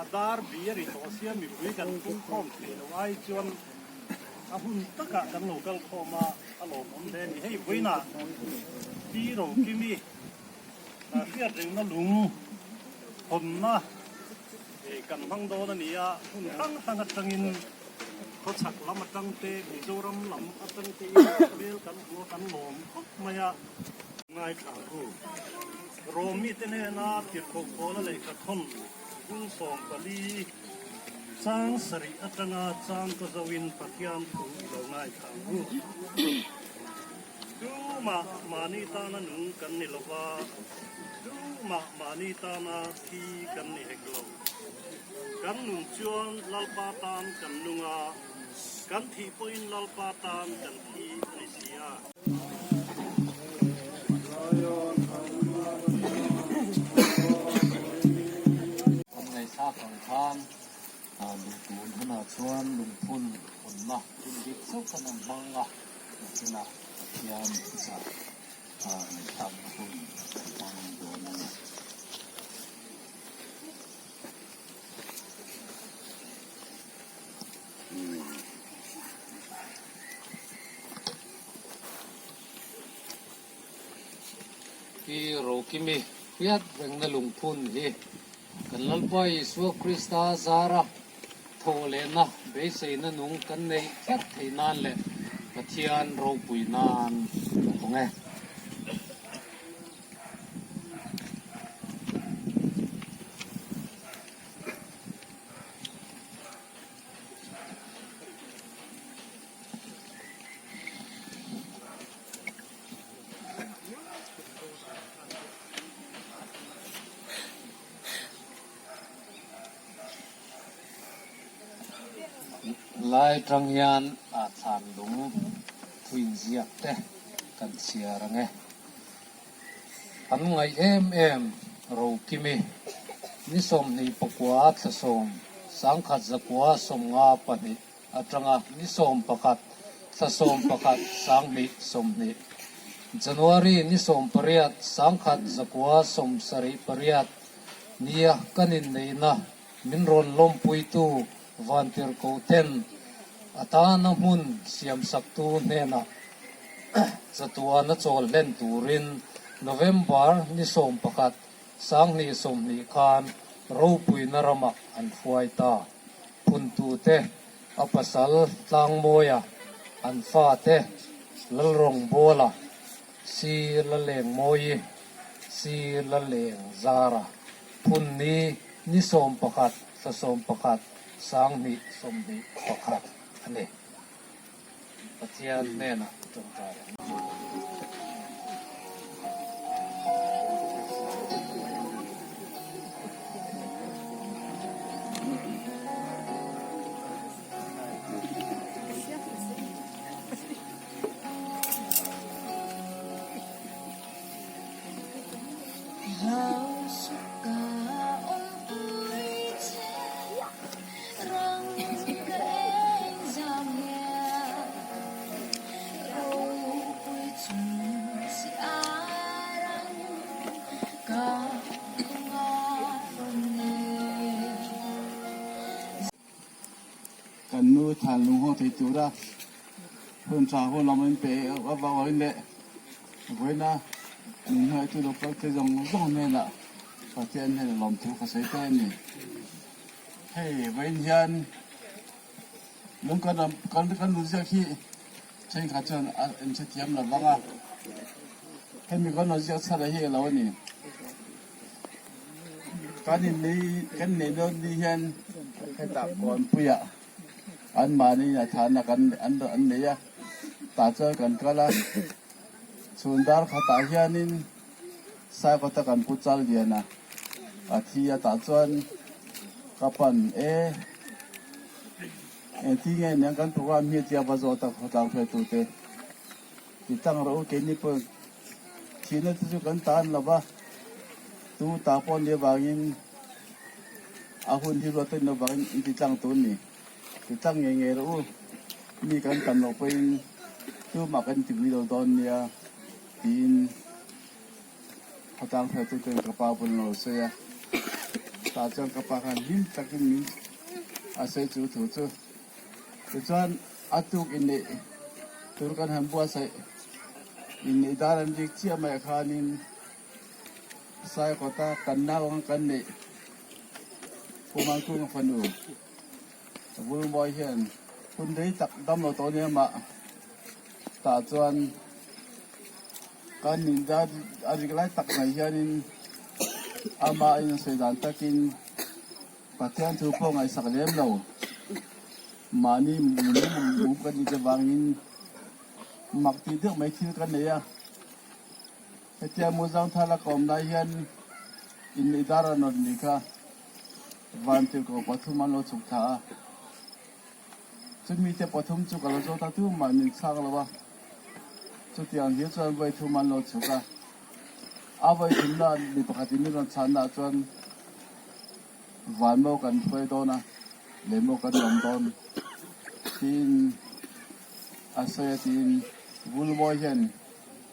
A dar bi a ri tawh sia mipui kan pum khawm theih loh ai chuan a hun takah kan lo kal khawm a, a lawmawm hle a ni. Hei vawiinah Pi Rokimi hriat rengna lung hawnna kan hmang dawn a ni a, hmun hrang hrang atangin khawchhak lam atang te, Mizoram lam atang tein hmel kan hmu a, kan lawm khawp mai a. Ngaithla ru. Rom mite hnena tirhkoh Paula lehkha thawn bul 14 chang sarih atanga chang ka zoin Pathian thu i lo ngaithla ang ru. Tumah mahni tana nung kan ni lo va, tumah mahni tana thi kan ni hek lo. Kan nun chuan Lalpa tan kan nung a, kan thih pawhin Lalpa tan kan thi a ni si a. Kan ngaihthla kang khan duhtun hunah chuan lungphun hawnna hun bik chauh kan han hmang a, nakinah Pathian chah ngaihthlakna hun kan hmang dawn a ni. Pi Rokimi hriat rengna lungphun hi kan Lalpa Isua Krista zara thawh lehna beiseina nung kan neih tlat theih nan leh Pathian ropui nan ka hawng e. Lai tang hian a thlan lung thuin ziak te kan chhiar ang e. An ngaih em em Rokimi ni 29 thla 10 1192 atanga ni 11 thla 11 2020 January ni 18 1978 nia kan inneihna min rawn lawmpuitu Vantirhkoh ten atana hmun siamsaktu hnenah chatuana chawl hlen turin November ni 11 2020 khan ropuina ramah an hruai ta. Phuntute a pasal Tlangmawia, an fate Lalrawngbawla, Si Lalengmawii, Si Lalengzara, Phunni ni 11 thla 11 2021 a ni. Pathian hnenah tawngtai ang. Kan nu than lung hawng thei tura hun tha hun lam in pe avangin leh vawiina min hnuaitu local te zawng zawng hnenah Pathian hnenah lawmthu ka sawi ta a ni. Hei vawiin hian lung kan ram kan kan nu ziak hi thenkhat chuan a inhrethiam lo vang a, hemi kan rawn ziak chhan hi a lo a ni. Kan innei kan neih dawn ni hian hetah kawnpuiah anmahni a thahna kan an an nei a, tah chuan kan kal a, chhun dar khatah hianin Saikawta kan pu chal lian a, a thi a tah chuan ka pan e, engtin nge niang kan program hi tia va zawt a khawtlang hruaitute ti tlang rawh u keini pawh Thihna te chu kan tan lo va, tu ta pawh ni avangin a hun hi ruat in avangin in ti tlang tur ni. Ti tlang ngei ngei rawh u, mi kan tam loh pawhin tumah kan ti pui lo dawn nia tiin khawtlang hruaitu ten ka pa bul an lo sawi a. Tah chuan ka pa khan hlim takin min a sawi chu thu chu. Tichuan a tuk inneih tur kan han buatsaih inneih dar an rik chiah mai ah khanin Saikawta kan nau anga kan neih Pumankunga fanu Vulmawi hian hun rei tak dam lo tawh nia mah tah chuan kan nih dar a rik lai tak mai hianin amah a insawi dan takin Pathian thu pawh ngaihsak lem lo. Mahni mum kan nih te vangin mak tih deuh mai thil kan nei a. Hetia Muzangthala ka awm lai hian inneih dar a nawt nih kha Vantirhkoh pathum an lo chhuk thla a. Chumi te pathum chu ka lo zawt a tumah min chhak lo a. Chutiang hi chuan vawi thum an lo chhuk a. A vawi thumna mi pakhatin min rawn chhannaah chuan Van maw kan hruai dawn a, lei maw kan lawm dawn tiin a sawi a tiin Vulmawi hian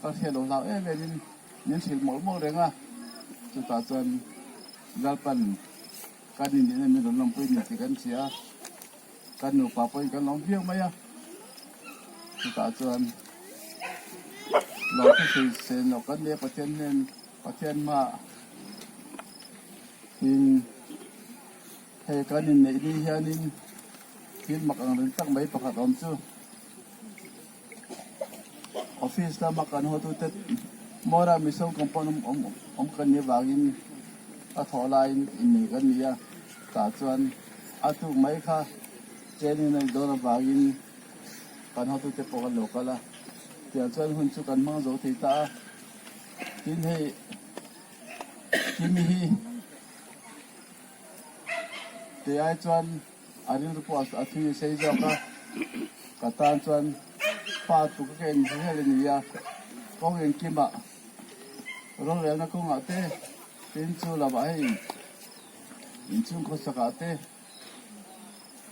ka hriat lo hlau em em in min hrilh mawlh mawlh reng a, chutah chuan Lalpan kan inneihna min rawn lawmpui ni tih kan hria a, kan nupa pawhin kan lawm viau mai a, chutah chuan lawmthu sawi sen loh kan nia Pathian hnen Pathian hmaah Tin, hei kan inneih ni hianin thil mak ang reng tak mai pakhat awm chu office lama kan hotute Mora Mizo compound awm awm kan nih avangin a thawh laiin innei kan ni a, tah chuan a tuk mai kha training a nih dawn avangin kan hotute pawh kan lo kal a, tiang chuan hun chu kan hmang zo thei ta a, tin hei. Kimi hi kei ai chuan a rilru pawh a thui sei zawk a, ka tan chuan pa tluk ka en hel a ni a, kawng engkimah rorelna kawngah te, tin chu lamah hei inchhung khawsakah te,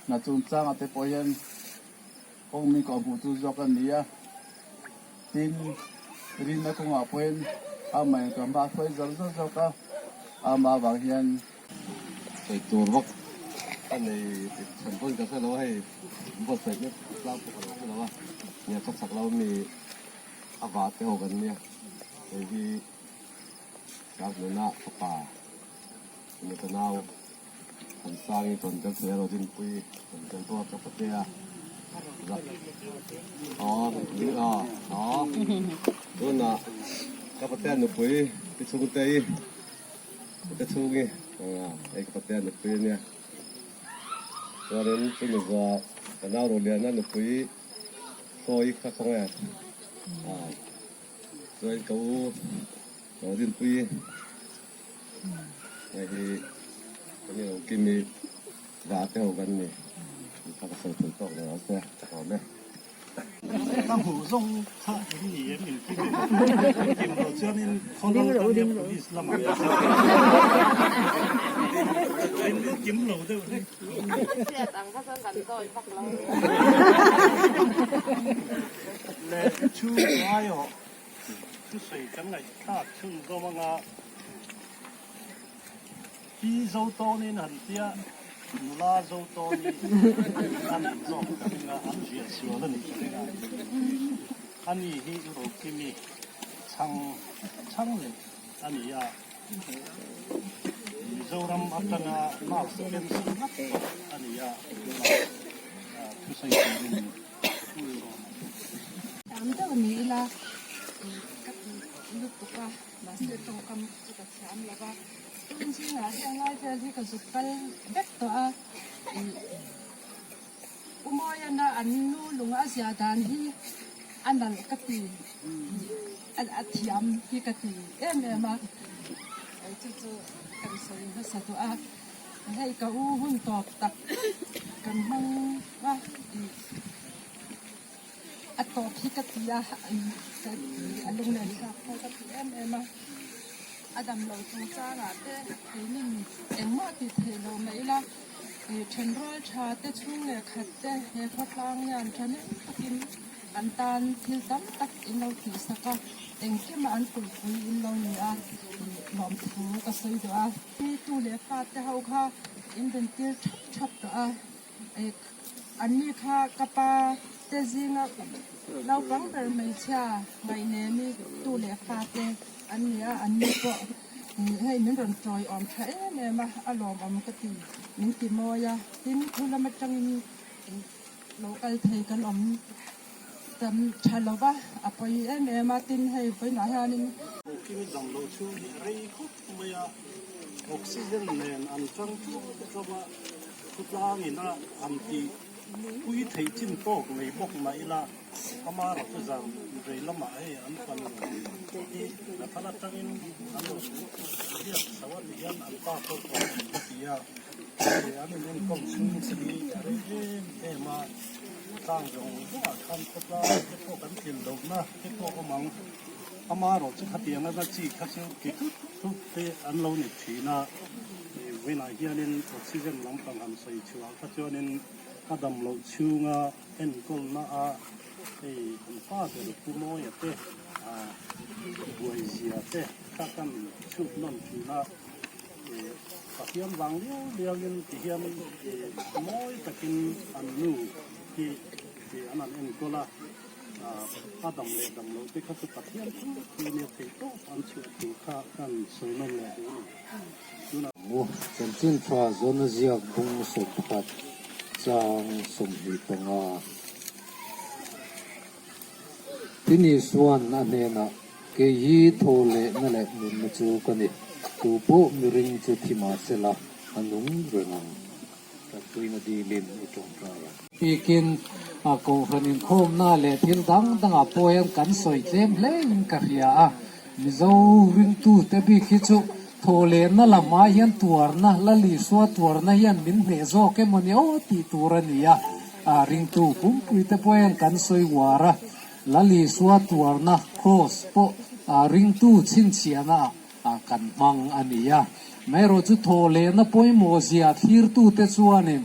hna chungchangah te pawh hian Kawng mi kawh hmuh tu zawk a ni a, tin rinna kawngah pawhin amah in ka hma hruai zar zar zawk a, amah avang hian. Sawi tur vak a nei chhan pawn ka hre lo a, hei buatsaih mek tlang pawh ka lo hre lo a, nia ka chak lo mi a vah te ho kan nia, hei hi Sangnuna fapa ni ka nau. An sang i tawn tel thei a Rodinpui tawn tel bawk a ka pate a aw aw aw tunah ka patea nupui pi chhungte i pate chhungi hei ka patea nupui a nia chuanin chumi zawh ka nau Roliana nupui sawi kha khaw nge chuan ka u Rodinpui. Hei hi kan ilo kim i va te ho kan ni ka ka sawi thei tawk lo ang che ka awm e. Ka hmuh zawng kha in ni em in kim in kim loh chuanin khawlo kan nia police lamah ka sawi in la kim lo deuh hlek. Hriat ang kha chuan kan dawi vak lo. Le chu ngai aw. Thusawi kan ngaihthlak chhunzawm anga Pi Zotawnin han tia. Nula Zotawni a nih zawk ka ring a, an ziah sual a nih ka ring a. Ani hi Rokimi chhang chhang leh a ni a, Mizoram atanga nurse pension ngat tawh a ni a, tunah thusawi turin thu sawm a ni. Tam deuh ni ila ka ti lutuk a, mahse tawngkam chu ka thiam lo va, tun zingah hian lai vel hi ka zuk kal vek tawh a, U Mawiana an nu lung a zia dan hi a nalh ka ti, a thiam hi ka ti em em a, chu chu kan sawi hmasa duh a, hei ka u hun tawp tak kan hmang a, a tawp hi ka ti a, a lunglen thlak pawh ka ti em em a, a damlo chungchangah te keinin engmah tih theih loh mai ila. Thenrual tha te chhung leh khat te he khawtlang hian thahnem takin an tan thil tam tak in lo tihsak a, engkimah an kulhpui in lo ni a lawmthu ka sawi duh a. Mi tu leh fa te ho kha in rawn tir thap thap tawh a, anni kha ka pa te zinga naupang ber hmeichhia ngaihnemi tu leh fa te an ni a, anni pawh. Hei min rawn tawi awm tha em em a, a lawmawm ka ti, min ti mawi a, tin thu lam atangin lo kal thei kan awm tam tha lo va, a pawi em em a, tin hei vawiinah hianin. Booking dang lo chhung hi a rei khawp mai a, oxygen nen an tang tlawm tlawm a, khawtlangin a han ti pui theih chin tawk mai bawk mah ila. Ama rawh chu zan rei lamah hei an fanu hi Nathana atangin an rawn biak chho a ti hian an pa pawh ka awm ka ti a, hei an in enkawl chhung te hi a rei em em a, tlang zawng zawngah khan khawtlai te pawh kan tlin lohna te pawh awm ang, ama rawh chu khatiang anga chi kha chu ti thut thut te an lo ni thin a, vawiinah hianin oxygen lampang han sawi chhuah kha chuanin a dam loh chhunga. Enkawlna a hei an pa ber Pu Mawia te buaizia te kha kan chhut nawn thin a, Pathian vang liau liau in ti hian mawi takin an nu hi an han enkawl a, a dam leh dam loh te kha chu Pathian thu thu nia theih tawp an chhuah thu kha kan sawi nawn leh duh a ni. Tunah. Chanchin tha zawna ziak bung 11 chang 25. Tin Isua'n a hnenah, Kei hi thaw leh na leh nunna chu ka ni, tu pawh miring chu thi mah sela a nung reng ang. Tanpuina dilin i tawngtai ang. Bikin a kohhran inkhawmna leh thil dang dangah pawh hian kan sawi tlem hlein ka hria a, Mizo ringtute bik hi chu thawhlehna lamah hian tuarna, Lal Isua tuarna hian min hneh zawk emaw ni aw tih tur a ni a, ringtu pumpuite pawh hian kan sawi uar a, Lal Isua tuarna, Cross, pawh ringtu chhinchhiahna ah kan hmang a ni a. Amaherawhchu thawhlehna pawimawh zia thlirtute chuanin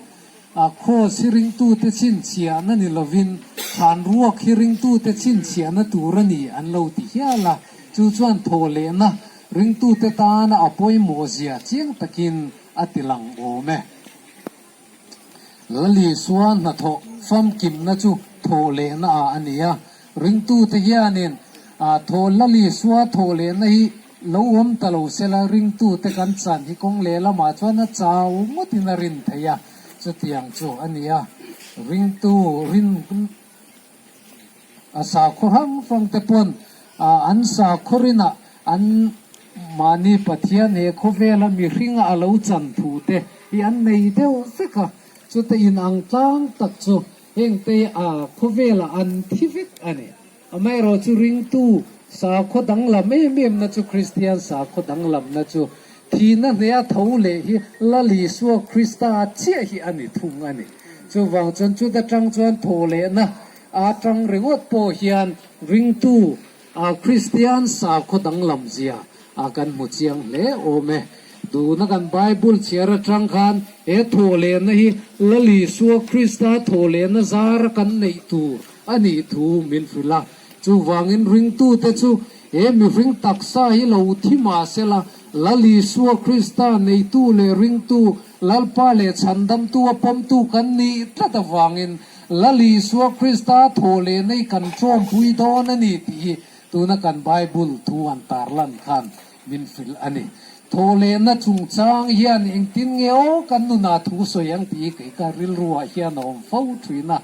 A Kraws hi ringtute chhinchhiahna ni lovin thlan ruak hi ringtute chhinchhiahna tur a ni an lo ti hial a, chu chuan thawhlehna ringtute tana a pawimawh zia chiang takin a ti lang awm e. Lal Isua hnathawh famkimna chu thawhlehna ah a ni a, ringtute hianin thaw Lal Isua thawhlehna hi Lo awm ta lo sela ringtute kan chan hi kawng lehlamah chuan a chau ngawtin a rin theih a, chutiang chu a ni a. Ringtu rin a sakhaw hrang hrang te pawn an sakhaw rinah an mahni Pathian he khawvela mihringa a lo chan thu te hi an nei deuh vek a, chute inang tlang tak chu hengte a khawvelah an thi vek a ni. Amaherawh chu ringtu sakhaw danglam em em na chu Kristian sakhaw danglamna chu thihna hneh a tho leh hi Lal Isua Krista chiah hi a ni thung a ni. Chuvang chuan chuta tang chuan thaw lehna a tang ringawt pawh hian ringtu Kristian sakhaw danglam zia a kan hmu chiang hle awm e. Tuna kan Bible chhiar atang khan he thaw lehna hi Lal Isua Krista thaw lehna zara kan neih tur a nih thu min hrilh a. Chuvangin ringtute chu he mihring taksa hi lo thi mah sela, Lal Isua Krista neitu leh ringtu, Lalpa leh Chhandamtu a pawmtu kan nih tlat avangin Lal Isua Krista thaw leh nei kan ṭawmpui dawn a ni tih hi tuna kan Bible thu han tarlan khan min hrilh a ni. Thaw lehna chungchang hian engtin nge aw kan nunah thu sawi ang tih hi kei ka rilruah hian a awm fo ṭhin a.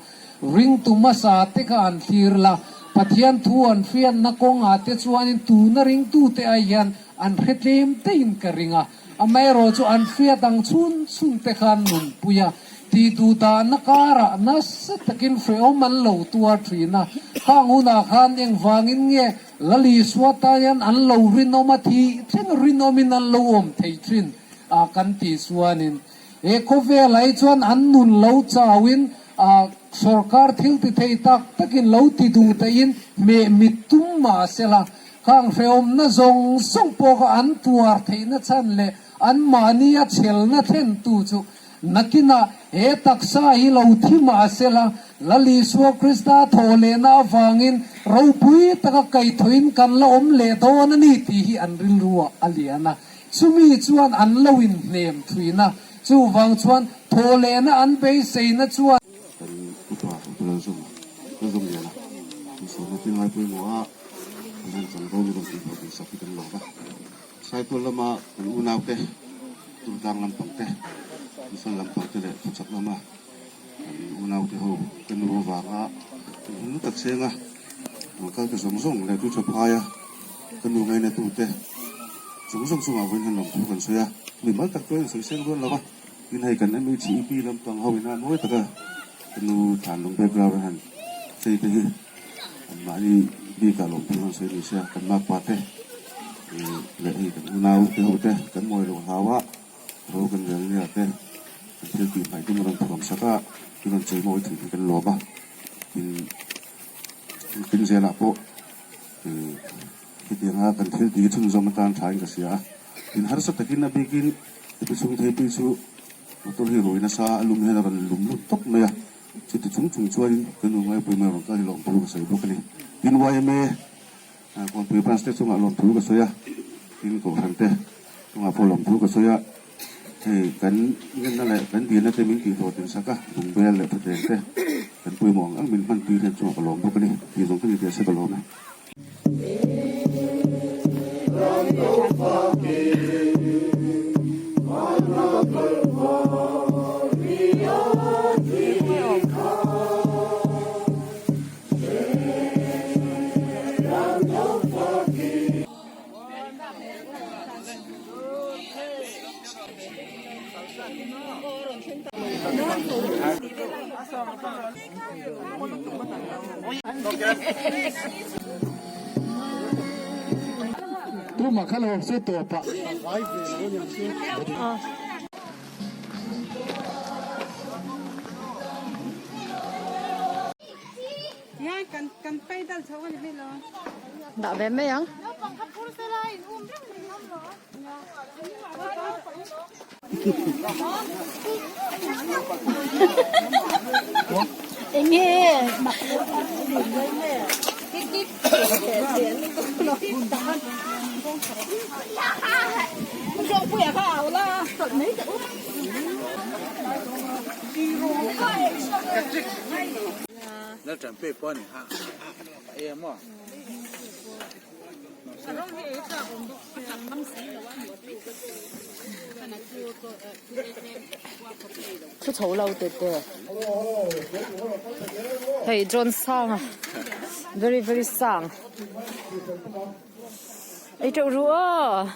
Ringtu hmasa te kha an thlir la, Pathian thu an hriatna kawngah te chuanin tuna ringtute ai hian an hre tlem teiin ka ring a. Amaherawh chu an hriat ang chhun chhun te khan nunpui a, tih duh dahna karah nasa takin hrehawm an lo tuar thin a. Khang hunah khan engvangin nge Lal Isua tan hian an lo rinawm a, thih thleng rinawmin an lo awm thei thin a kan tih chuanin he khawvelah hi chuan an nun lo chauhin sorkar thil ti thei tak takin lo ti duh teihin hmeh mit tum mah sela khang hrehawmna zawng zawng pawh kha an tuar theihna chhan leh anmahni a chhelna thlentu chu Nakinah he taksa hi lo thi mah sela, Lal Isua Krista thawh lehna avangin ropui taka kaihthawhin kan la awm leh dawn a ni tih hi an rilruah a lian a. Chumi chuan an lo inhnem thin a, chuvang chuan thawh lehna an beiseina chuan. Kan upa Upa Lalzawma, Lalzawmliana, insualna thil ngai pawimawh a, kan han chanvo mi rawn tihhlawh tih sak hi kan lawm a. Saitual lama kan unaute, Durtlang lampang te, Mifel lampang te leh Khawchhak lama kan unaute ho ka nu avanga kan hun lu tak cheng a, rawn kal te zawng zawng leh Tuitha phaia ka nu ngainatu te zawng zawng chungah vawiin hian lawmthu kan sawi a. Mi mal tak chuan insawi seng rual lo va, tin hei kan MHEP lampang ho ina mawi taka ka nu thlanlung background a han chei te hi Anmahni bikah lawmthu an sawi ni sia, kan makpa te leh hei kan unau te ho te kan mawi loh hlau a, ro kan rel nia te kan thil tih hmaih te min rawn thuam sak a, min rawn chei mawi thin hi kan lawm a, tin tin zelah pawh hetianga kan thil tih hi chhunzawm atan tha in ka hria a, tin harsa takin a bikin heti chhung thei pui chu motor hi rui nasa a lum hian a rawn lum lut tawp mai a. Chuti chung chung chuanin ka nu Ngaipui mai rawn kal hi lawmthu ka sawi bawk a ni. Tin yma Kawnpui Branch te chungah lawmthu ka sawi a, tin Kohhran te chungah pawh lawmthu ka sawi a, hei kan ngenna leh kan dilna te min tihhlawhtlin sak a, bungbel leh thutleng te kan pawimawh ang ang min hman tir hian chungah ka lawm bawk a ni tih zawng ka ni teh se ka lawm e. Tumah kha lo se tawp ah. Dah ve mai ang. Enge Thu chho lo te te hei John Sanga very very sang ei teuh ru aw.